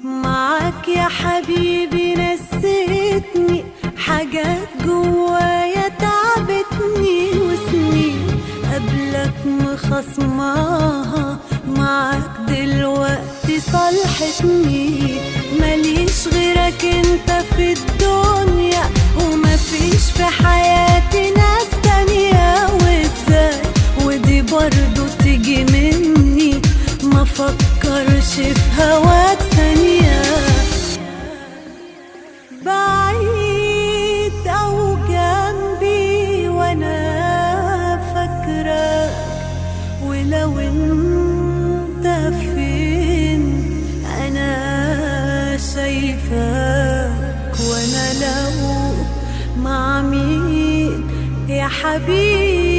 معاك يا حبيبي نسيتني حاجات جوايا تعبتني وسنين قبلك مخصماها، معاك دلوقتي صالحتني. ماليش غيرك انت في الدنيا، ومفيش في حياتي ناس تانية. وازاي ودي برضو تيجي مني، ما فكرش في هواك ثانية. بعيد أو جنبي وأنا فاكراك، ولو انت فين أنا شايفاك، وأنا لو مع مين يا حبيبي.